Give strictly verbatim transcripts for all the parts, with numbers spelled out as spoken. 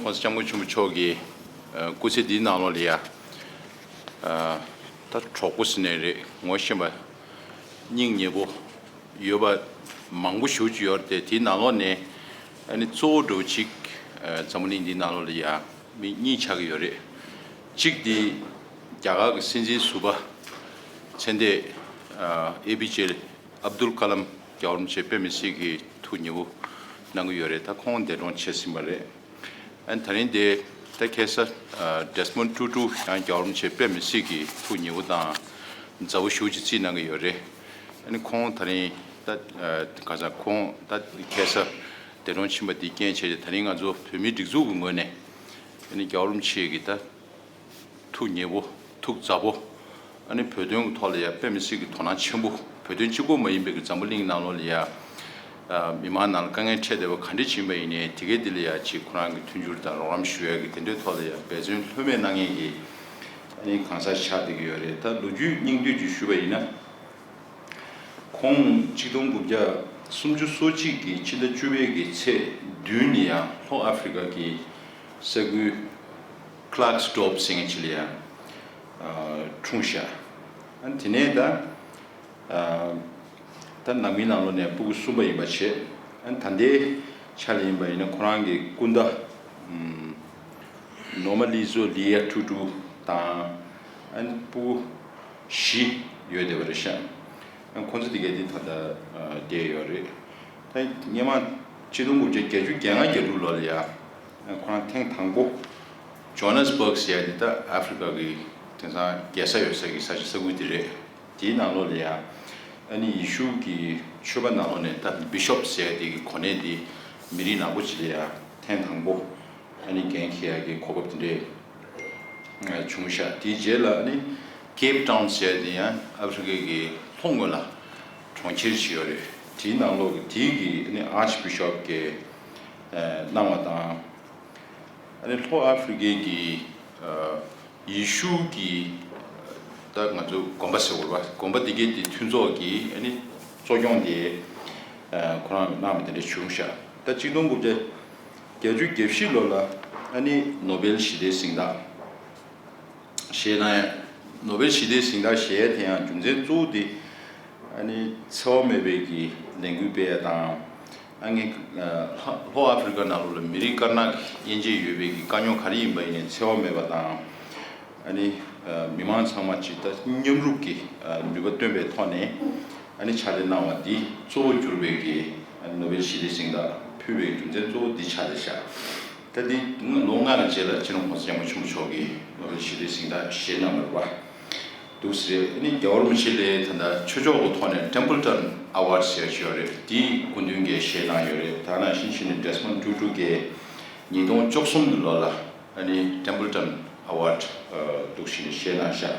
༸གོང་ས་༸སྐྱབས་མགོན་ཆེན་པོ་མཆོག་གི་ཨ་སྐུ་ཚེ་འདིའི་ནང་ལོགས་ལ་ཡ། ཨ་ད་གྲོགས་པོ་ཟེར་ནའི་རེད། ངོ་ཤེས་པ་སྙིང་ཉེ་པོ་ཡོད་པ་མང་པོ་ཞེ་པོ་ཅིག་ཡོད་རེད་དེ། དེའི་ནང་ལོགས་ནས་ཨ་ནི་གཙོ་བོ་འདྲ་བོ་ཅིག་ཨ་འཛམ་བུ་གླིང་འདིའི་ནང་ལོགས་ལ་ཡ་མི་གཉིས་ཆགས་ཀྱི་ཡོད་རེད། གཅིག་དེ་རྒྱ་གར་གྱི་སྲིད་འཛིན་ཟུར་པ་མཚན་ལྡན་ཨ་ཨེ་པི་ཇེ་ཨབ་དུལ་ཀ་ལམ། རྒྱལ་བ་རིན་པོ་ཆེ་དཔེ་མི་སྲིད་ཀྱི་ཐུགས་མཉེས་པོ་གནང་གི་ཡོད་རེད། ད་ཁོང་འདས་གྲོངས་བྱས་ཟིན་པ་རེད། ཨ་ནི་ད་རིང་དེ་ད་ཁ་སང་ཨ་ཌེ་སི་མོན་ཊུ་ཊུ་ཡང་རྒྱལ་བ་རིན་པོ་ཆེ་དཔེ་མི་སྲིད་ཀྱི་ཐུགས་མཉེས་པོ་དང་མཛའ་བོ་ཞེ་པོ་ཅིག་བརྩིས་གནང་གི་ཡོད་རེད། ཨ་ནི་ཁོང་ད་རིང་ད་ཨ་ག་ས་ཁོང་ད་ཁ་སང་འདས་གྲོངས་ཕྱིན་པ་འདི་རྐྱེན་བྱས་ཏེ། ད་རིང་ང་ཚོ་བོད་མིའི་སྒྲིག་འཛུགས་ཀྱི་ངོས་ནས་ཨ་ནི་རྒྱལ་བ་རིན་པོ་ཆེ་གི་ད་ཐུགས་མཉེས་པོ་ཐུགས་མཛའ་པོ། ཨ་ནི་བོད་དོན་གྱི་ཐོག་ལ་ཡ་དཔེ་མི་སྲིད་ཀྱི་དོ་སྣང་ཆེན་པོ། བོད་དོན་གཅིག་པོ་མ་ཡིན་པའི་གི་འཛམ་བུ་གླིང་ནང་ལོགས་ལ་ཡ་ཨ་མི་མང་ནང་ལ་དཀའ་ངལ་འཕྲད་བསྡད་པ་ག་འདྲ་ཅིག་ཡིན་པ་ཡིན་ནའི། དེ་གའི་འདི་ལ་ཡ་ཅིག་ཁོ་རང་གི་མཐུན་འགྱུར་དང་རོགས་རམ་ཞུ་ཡ་གི་དེ་འདྲའི་ཐོག་ལ་ཡ་འབད་བརྩོན་ལྷོད་མེད་གནང་མཁན་གྱི་ཨ་ནི་གང་ཟག་ཆགས་བསྡད་ཀྱི་ཡོད་རེད། ད་ལོ་རྒྱུས་སྙིང་བསྡུས་ཅིག་ཞུས་པ་ཡིན་ན། ཁོང་གཅིག་སྟོང་དགུ་བརྒྱ་སུམ་ཅུ་སོ་གཅིག་གི་ཕྱི་ཟླ་བཅུ་པའི་གི་ཚེས་བདུན་ནས་ཡང་ལྷོ་ཨ་ཧྥེ་རི་ཁ་གི་ས་ཁུལ་ཀླག་སི་ཏོབ་ཟེར་མཁན་ཅིག་ལ་ཡང་ཨ་འཁྲུངས་ཤག་ཨ་དེ་ནས་ད་ཨ་ད་ནང་མིའི་ནང་ལོགས་ནས་སྤུ་གུ་གསུམ་པ་ཡིན་པ་བྱས། ཨ་ད་ལྟའི་ཆ་ལ་ཡིན་པ་ཡིན་ན་ཁོ་རང་གི་སྐུ་ཟླ་ཨམ་ནོར་མ་ལི་ཛོ་ལི་ཡ་ཊུ་ཊུ་དང་ཨ་ནི་སྤུ་གུ་བཞི་ཡོད་བསྡད་པ་རེད་ཤག་ཨ་ཁོང་ཚོ་དེ་གའི་དེ་ད་ལྟ་ཨ་བསྡད་ཡོད་རེད། ད་སྔོན་མ་ཆིག་སྟོང་དགུ་བརྒྱ་བརྒྱད་ཅུ་གྱ་ལྔ་གྱ་དྲུག་ལོ་ལ་ཡ་ཁོ་རང་ཐེངས་དང་པོ་ཇོ་ཧན་སི་བྷག་ཟེར་ཡ་དེ་ད་ཨ་ཧྥེ་རི་ཁ་གི་དེང་སང་རྒྱལ་ས་ཡོད་ས་གི་ས་ཆ་ས་ཁུལ་དེ་རེད། དེའི་ནང་ལོགས་ལ་ཡ་ཨ་ནི་ཡེ་ཤུ་གི་ཆོས་པ་ནང་ལོགས་ནས་ད་བི་ཤོབ་ཟེར་ཡ་དེ་གི་གོ་གནས་དེ་མི་རིགས་ནག་པོ་ཅིག་ལ་ཡ་ཐེངས་དང་པོ་ཨ་ནི་འགན་འཁྱེར་ཡ་གི་གོ་སྐབས་དེ་འདྲས་བྱུང་ཤག་དེའི་རྗེས་ལ་ཨ་ནི་ཀེབ་ཊའུན་ཟེར་དེ་ཡང་ཨ་ཧྥེ་རི་ཁའི་གི་ལྷོ་ངོས་ལ་གྲོང་ཁྱེར་ཞིག་ཡོད་རེད། དེའི་ནང་ལོགས་ཀྱི་དེའི་གི་ཨ་ནི་ཨར་ཆི་བི་ཤོབ་གི་གནང་བ་དང་། ཨ་ནི་ལྷོ་ཨ་ཧྥེ་རི་ཁའི་གི་ཡེ་ཤུ་གི་ད་ང་ཚོ་དགོན་པ་ཟེར་དགོས་རེད་པ། དགོན་པ་དེ་གའི་དེ་མཐུན་ཚོགས་ཀྱི་ཨ་ནི་གཙོ་སྐྱོང་དེ་ཁོ་རང་གནང་བ་དེ་འདྲ་བྱུང་ཤག་ད་ཆིག་སྟོང་དགུ་བརྒྱ་བརྒྱད་ཅུ་གྱ་བཞི་ལོ་ལ་ཨ་ནི་ནོ་བེལ་ཞི་བདེའི་གཟེངས་རྟགས་བཞེས་གནང་ཡ། ནོ་བེལ་ཞི་བདེའི་གཟེངས་རྟགས་བཞེས་ཡ་དེ་ཡང་རྒྱུ་མཚན་གཙོ་བོ་དེ་ཨ་ནི་འཚེ་བ་མེད་པའི་གི་ལས་འགུལ་སྤེལ་ཡ་དང་། ཨ་ནི་ལྷོ་ཨ་ཧྥེ་རི་ཁ་ནང་ལོགས་ལ་མི་རིགས་དཀར་ནག་གི་དབྱེ་འབྱེད་ཡོད་པའི་གི་དཀའ་རྙོག་ག་རེ་ཡིན་པ་ཡིན་ནའི་འཚེ་བ་མེད་པ་དང་། ཨ་ནི་མི་མང་ཚང་མ་ཅིག་ད་མཉམ་རུབ་ཀྱི་ནུས་པ་བཏོན་པའི་ཐོག་ནས་ཨ་ནི་ཕྱག་ལས་གནང་བ་འདི་གཙོ་བོ་གྱུར་པའི་གི་ནོ་བེལ་ཞི་བདེའི་གཟེངས་རྟགས་ཕུལ་བའི་རྒྱུ་མཚན་གཙོ་བོ་འདི་ཆགས་བསྡད་ཤག་ད་འདི་ལོ་ལྔ་གི་རྗེས་ལ་སྤྱི་ནོར་༸གོང་ས་༸སྐྱབས་མགོན་ཆེན་པོ་མཆོག་གིས་ནོ་བེལ་ཞི་བདེའི་གཟེངས་རྟགས་བཞེས་གནང་བ་རེད་པ། འདུག་ཟེར། ཨ་ནི་རྒྱལ་བ་རིན་པོ་ཆེ་ལ་ད་ལྟ་ཆོས་ཕྱོགས་ཀྱི་ཐོག་ནས་ཊེམ་པལ་ཊོན་ཨ་ཝརཌ་ཟེར་ཡ་ཅིག་ཡོད་རེད། དེའི་སྐུ་མདུན་གྱིས་བཞེས་གནང་ཡོད་རེད། ད་ནང་བཞིན་བྱས་ནས་ཌེ་སི་མོན་ཊུ་ཊུ་གིས་ཉིས་སྟོང་བཅུ་གསུམ་གྱི་ལོ་ལ་ཨ་ནི་ཊེམ་པལ་ཊོན་ཨ་ཝརཌ་འདུག་བྱས་ནས་བཞེས་གནང་ཤག་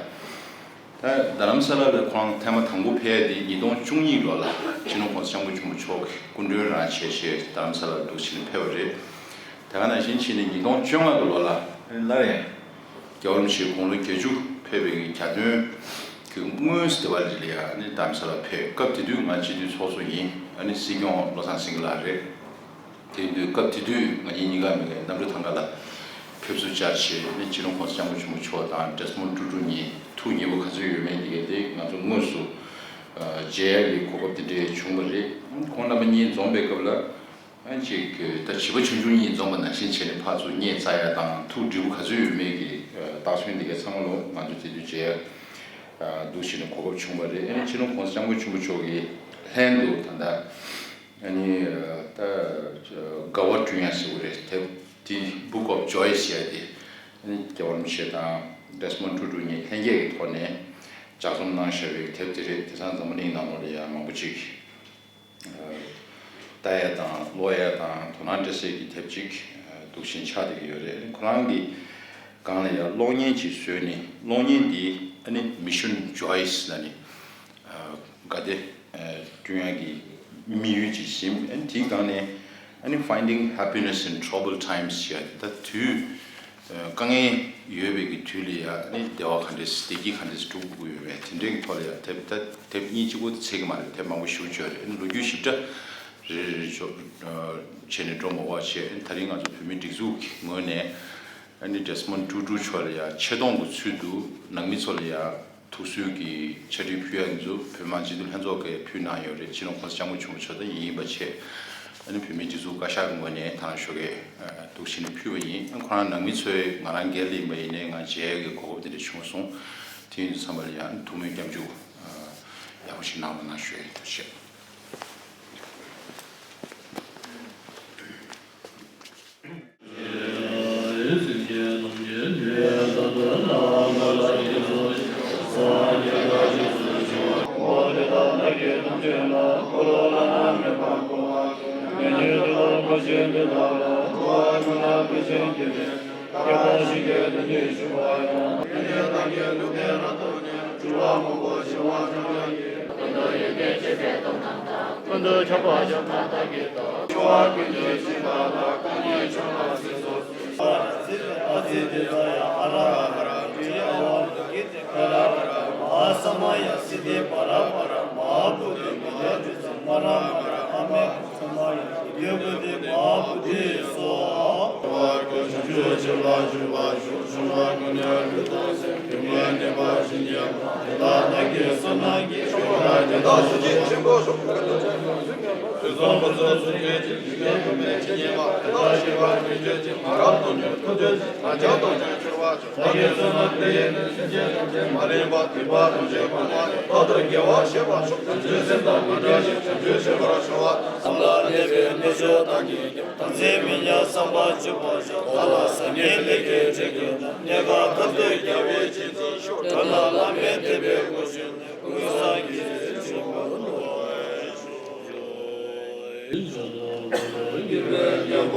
ད་རྡ་རམ་ས་ལ་ལ་ཁོང་ཐེངས་མ་དང་པོ་ཕེབས་ཡ་དེ་ཉིས་སྟོང་བཅུ་གཉིས་ལོ་ལ་སྤྱི་ནོར་༸གོང་ས་༸སྐྱབས་མགོན་ཆེན་པོ་མཆོག་གི་སྐུ་མགྲོན་རང་བྱས་བྱས་རྡ་རམ་ས་ལ་འདུག་བྱས་ནས་ཕེབས་པ་རེད། དེ་ག་ནང་བཞིན་བྱས་ནས་ཉིས་སྟོང་བཅོ་ལྔ་གི་ལོ་ལ་ཨ་ནི་སླར་ཡང་རྒྱལ་བ་རིན་པོ་ཆེ་དགུང་ལོ་བརྒྱད་ཅུ་ཕེབས་པའི་གི་གྱ་སྟོན་གྱི་སྔོན་དེ་བ་རེད་ལ་ཡ་ཨ་ནི་རྡ་རམ་ས་ལ་ཕེབས། སྐབས་དེ་དུས་ང་སྤྱི་འཐུས་ཚོགས་གཙོ་ཡིན། ཨ་ནི་སྲིད་སྐྱོང་བློ་བཟང་སེང་གེ་ལགས་རེད། དེ་དུས་སྐབས་དེ་དུས་ང་གཉིས་གཉིས་ཀ་མི་གའི་གནམ་གྲུ་ཐང་ག་ལ་ཕེབས་བསུ་བཅར་བྱས་ནས་སྤྱི་ནོར་༸གོང་ས་༸སྐྱབས་མགོན་ཆེན་པོ་མཆོག་དང་ཌེ་སི་མོན་ཊུ་ཊུ་གཉིས་ཐུགས་མཉེས་པོ་ག་ཚོད་ཡོད་མེད་དེ་གའི་དེ་ང་ཚོ་དངོས་སུ་མཇལ་ཡ་གི་གོ་སྐབས་དེ་འདྲས་བྱུང་བ་རེད། ཁོང་རྣམ་པ་གཉིས་འཛོམས་པའི་སྐབས་ལ། ཨ་ཅིག་ད་བྱིས་པ་ཆུང་ཆུང་གཉིས་འཛོམས་པ་ནང་བཞིན་བྱས་ནས་ཕར་ཚུར་བརྙས་བཙལ་ཡ་དང་ཐུགས་འདྲིས་པོ་ག་ཚོད་ཡོད་མེད་ཀྱི་རྟགས་མཚན་འདི་གའི་ཚང་མ་ལོ་ང་ཚོ་དེ་དུས་མཇལ་ཡ་འདུག་བྱས་ནས་གོ་སྐབས་བྱུང་བ་རེད། ཨ་ནི་སྤྱི་ནོར་༸གོང་ས་༸སྐྱབས་མགོན་ཆེན་པོ་མཆོག་གི་ལྷན་དུ་ད་ལྟ་ཨ་ནི་ད་དགའ་བ་བསྐྲུན་ཡ་ཟེར་བ་རེད། དེབ་དེ་Book of Joys ཟེར་ཡ་དེ་ཨ་ནི་རྒྱལ་བ་རིན་པོ་ཆེ་དང་ཌེ་སི་མོན་ཊུ་ཊུ་གཉིས་ལྷན་རྒྱས་ཀྱི་ཐོག་ནས་ལྗགས་རྩོམ་གནང་བཞག་པའི་དེབ་དེ་རེད། དེང་སང་འཛམ་བུ་གླིང་ནང་ལོགས་ལ་ཡ་མང་པོ་ཅིག་ལྟ་ཡ་དང་ཀློག་ཡ་དང་དོ་སྣང་སྤྲད་སའི་གི་དེབ་ཅིག་འདུག་བཞིན་ཆགས་བསྡད་ཀྱི་ཡོད་རེད། ཁོ་རང་གི་སྒང་ལ་ཡང་གློག་བརྙན་ཅིག་བཟོས་ནས་གློག་བརྙན་འདི་ཨ་ནི་Mission Joys ལ་ནི་དགའ་བདེ་བསྐྲུན་ཡ་གི་ དམིགས་ཡུལ་ཅིག་བཞིན། ཨ་ནི་དེའི་སྒང་ནས་ཨ་ནི་Finding Happiness in Troubled Times ཞེས་ད་དུས་དཀའ་ངལ་ཡོད་པའི་གི་དུས་ལ་ཡ་ཨ་ནི་བདེ་བ་ག་འདྲས་བདེ་སྐྱིད་ག་འདྲས་སྒྲུབ་དགོས་ཡོད་མེད་དེ་འདྲའི་གི་ཐོག་ལ་ཡ་དེབ་ད་དེབ་གཉིས་གཅིག་པོ་དེ་ཚད་ཀྱི་མ་རེད། དེབ་མང་པོ་ཞེ་པོ་ཅིག་ཡོད་རེད། ཨ་ནི་ལོ་རྒྱུས་ཞིབ་ཕྲ་རེ་རེ་རེ་ཅོ་བྱས་ནས་འགྲོ་མ་དགོས་པ་བྱས། ཨ་ནི་ད་རིང་ང་ཚོ་བོད་མིའི་སྒྲིག་འཛུགས་ཀྱི་ངོས་ནས་ཨ་ནི་ཌེ་སི་མོན་ཊུ་ཊུ་མཆོག་ལ་ཡ་ཆེ་མཐོང་གི་ཚུལ་དུ་ནང་མི་ཚོ་ལ་ཡ་ཐུགས་གསོའི་གི་ཕྱག་བྲིས་ཕུལ་ཡ་འདི་ཚོ་བོད་མི་མང་སྤྱི་འཐུས་ལྷན་ཚོགས་ཀྱིས་ཕུལ་གནང་ཡོད་རེད། སྤྱི་ནོར་གོང་ས་སྐྱབས་མགོན་ཆེན་པོ་མཆོག་ད་ཡིན་པ་བྱས། ཨ་ནི་བོད་མིའི་སྒྲིག་འཛུགས་བཀའ་ཤག་གི་ངོས་ནས་ད་ནང་ཞོགས་ཀས་འདུག་བྱས་ནས་ཕུལ་བ་ཡིན། ཁོ་རང་ནང་མི་ཚོས་ང་རང་སྒེར་ལ་ཡིན་པ་ཡིན་ནའི་ང་མཇལ་ཡ་གི་གོ་སྐབས་དེ་འདྲ་བྱུང་སོང་། དེ་ཡིན་དུས་ཚང་མ་ལ་ཡང་ཐུགས་སྨོན་སྐྱབས་འཇུག་ཡག་པོ་ཞིག་གནང་རོགས་གནང་ཞུ་ཡ་ཡིན། ཐུགས་རྗེ་ཆེ། ཀུན་ཏུ་ཆགས་པ་སྤྱོད་པ་དག་གིས་དང་། འཆི་བ་ཀུན་གྱི་སྦྱིན་པ་ལ་ཀུན་ནས་མཆོད་པ་སྲིད་སོ། ཨ་ཙི་ཏེ་ཨ་ཙི་ཏེ་ས་ཡ་ཨ་ར་ཨ་ར་ཏི་ཨ་བ་ཏི་ཏེ་ཀ་ར་ཀ་ར་མ་ཧཱ་ས་མ་ཡ་སིདྡྷི་པ་ར་པ་ར་མ་ཧཱ་བོ་དྷི་མི་ལ་ཏི་ས་མ་ར་མ་ར་ཨ་མེ་ས་མ་ཡ་སིདྡྷི་བོ་དྷི་མ་ཧཱ་བོ་དྷི་སྭཱ་ཧཱ། བར་དུ་བྱང་ཆུབ་ཀྱི་ལམ་ཞུགས་པར་ཤོག། བྱང་ཆུབ་ཀུན་ནས་ལུས་དང་སེམས་ཀྱི་མ་ནུས་པ་ཞི་བྱེད་པ། དེ་དག་བདག་གིས་བསོད་ནམས་ཀྱིས་ཕྱུང་བར་བགྱི། དེ་དག་གཟུགས་ཅན་ཆེན་པོ་ཞིག་ཏུ་གྱུར་ཅིག། དུས་གསུམ་པོ་ཚོགས་སུ་འགྱུར་ཅིག། འཇིག་རྟེན་ཀུན་པའི་ཇི་སྙེད་པ། དེ་དག་ཞི་བར་གྱུར་ཅིག། ང་རབ་ཏུ་ཉོན་ཐུགས་མཐུན་ཞིང་། ང་རྒྱལ་དང་ལྡན་གྱུར་པར་ཤོག། བདག་གིས་བསོད་ནམས་འདི་ཡིས་ནི། སེམས་ཅན་ཐམས་ཅད་མ་ལུས་པ། སྡིག་པ་ཐམས་ཅད་སྤོང་བ་ཡི། རྟག་ཏུ་དགེ་བ་བྱེད་པར་ཤོག། བྱང་ཆུབ་སེམས་དང་མི་འབྲལ་ཞིང་། བྱང་ཆུབ་སྤྱོད་པར་གསོལ་བ། བསམ་ལ་གནས་པའི་གནས་མཆོག་བདག་གིས་ཀྱང་། བདག་འཛིན་མི་ཉམས་བསམ་པར་གྱུར་པར་ཤོག། བདག་ལ་བཟང་ངན་ལེགས་སྤྱད་བྱེད་ཀྱི་ནོར། གནས་སྐབས་ཐབས་ཏུ་དགའ་བའི་རྗེས་འཛིན་ཤོག། གྲོལ་ལ་བླ་མེད་བསྟན་པའི་སྒོ་ཕྱེ་ནས། ཀུན་བཟང་རྒྱལ་སྲས་ཆེན་པོར་བསྔོ་བར་ཤོག།